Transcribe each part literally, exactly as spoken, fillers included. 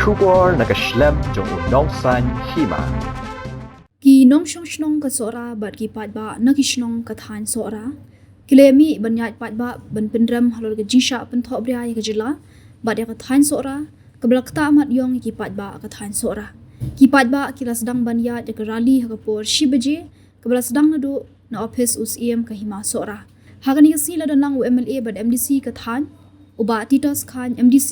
Khubor na ka shlem jong u nongsaiñ hima. Ki nongshong shnong ka Sohra bad ki paidbah na ki shnong ka thaiñ Sohra ki la mih ban ïaid paidbah ban pynrem halor ka jingshah pynthohbria ïa ka jylla bad ïa ka thaiñ Sohra, kaba la ktah mat ïong ïa ki paidbah ka thaiñ Sohra. Ki paidbah ki la sdang ban ïaid ïa ka rally ha ka por shi baje, kaba la sdang naduh na ophis u Syiem ka hima Sohra. Ha kane ka sngi la don lang u M L A bad M D C ka thaiñ, u Bah Titus Chyne M D C,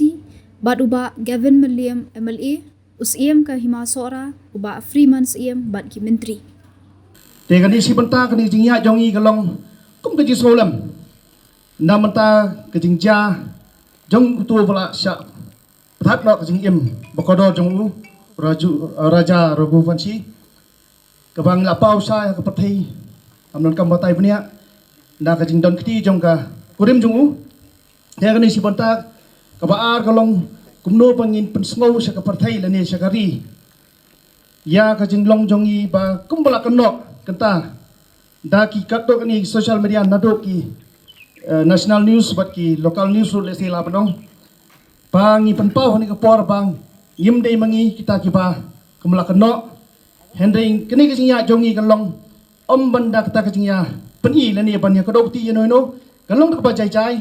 bad u Bah Gavin Mylliem M L A, u Syiem ka hima Sohra, u Bah Freeman Syiem bad ki myntri. Te kane shi bynta kane ka jingïaid jong ngi ka long kum ka jingsngewlem na bynta ka jingjia jong uto uba la shah pynthut noh ka jingim ba kordor jong u Raju, Raja Raghuvanshi. Kaba ngi la paw shai ha ka pyrthei, ym don kam batai bniah na ka jingdon kti jong ka kurim jong u. Te kane shi bynta, kaba ar ka long kumno ba ngin pynsngew sha ka pyrthei lane sha ka ri ïa ka jinglong jong ngi ba kumba la kynnoh kynta da ki katto katne social media naduh ki, eh, national news bad ki local news ruh lehse lah ban ong. Ba ngi pynpaw ha kane ka por ba ngim dei ma ngi kita kiba kumba la kynnoh. Hynrei kane ka jingïaid jong ngi kan long ym ban da kata ka jingïapyni lane ban ïa kdew kti ïano ïano, kan long da kaba jai jai,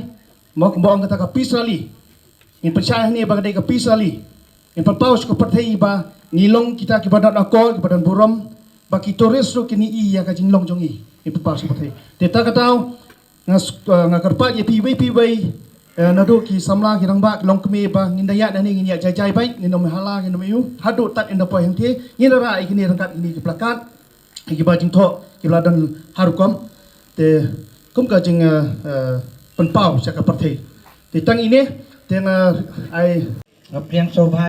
mo, kumba ong kata ka peace rally. Ngin pynshai hangne ba ka dei ka peace rally. Ngin pynpaw sha ka pyrthei ba ngi long kita kiba don akor, kiba don burom, ba ki tourist ruh kin ïohi ïa ka jinglong jong ngi. Ngin pynpaw sha ka pyrthei. Te kata ka daw, nga s-, eh, nga kyrpad ïa phi iwei pa iwei, eh, naduh ki samla, ki rangbah, ki longkmie, ba ngin da ïaid nangne ngin ïaid jai jai beit, ngin ym hala, ngin ym ïoh haduh tad ngin da poi hangtei, ngin da rah ïa kine ryngkat kine ki plakat, ïa kiba jingthoh kiba la don har rukom. Te kum ka jing, eh, eh, pynpaw sha ka pyrthei. Te tang ine, te nga ai. Nga pdiang sngewbha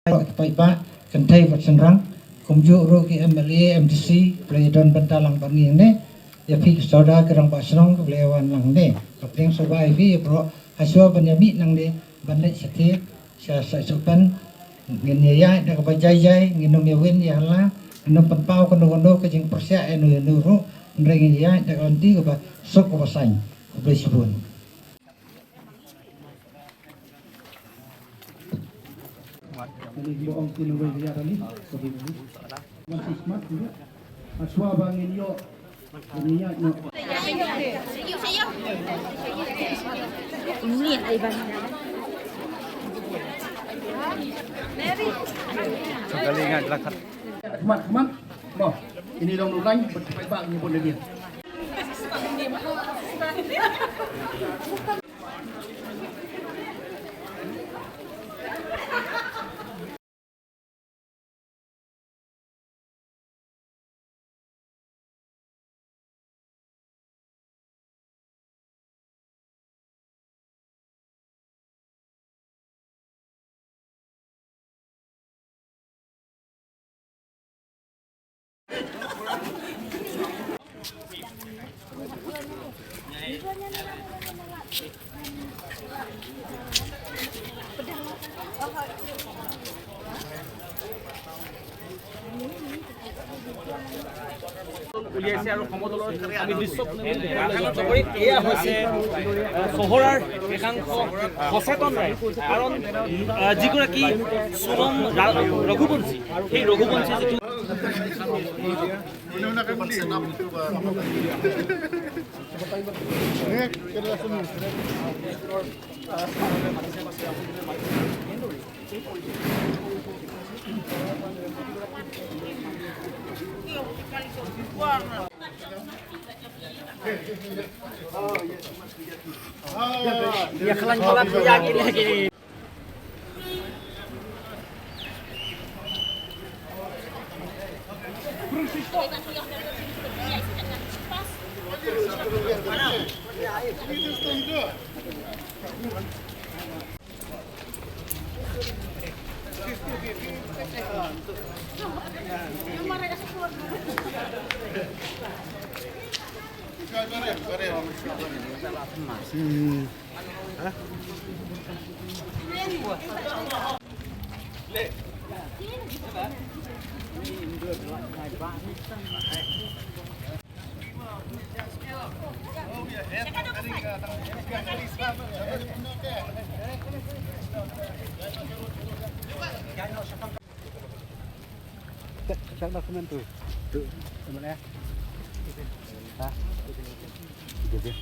ïa ki paidbah kynthei bad shynrang, kumjuh ruh ki M L A, M D C, ba la ïadon bynta lang bad ngi hangne. Ïa phi ki sawdong, ki rangbah shnong, ba la ïawan lang hangne. Nga pdiang sngewbha ïa phi, ïa baroh, hashwa ban ïa mih nangne ban leit shatei sha, sha Sohpen. Ngin ïa ïaid da kaba jai jai, ngin ym ïa win ïa hala, ngin ym pynpaw kano kano ka jingpyrshah ïano ïano ruh, hynrei ngin ïa ïaid da ka lynti kaba suk kaba saiñ. Khublei shibun. Khmat, khmat. Mo, ini long nulang, bercepat bang ni boleh dia. উলিয়াইছে আৰু সমদলৰ আমি দৃশ্য এয়া হৈছে, আহ, চহৰাৰ একাংশ সচেতন ৰাইজ, কাৰণ, আহ, যিগৰাকী সোণম ৰা-, ৰঘুবংশী, সেই ৰঘুবংশী যিটো Check, check dokumen tu. Tu, mana? Ha? Dia, dia.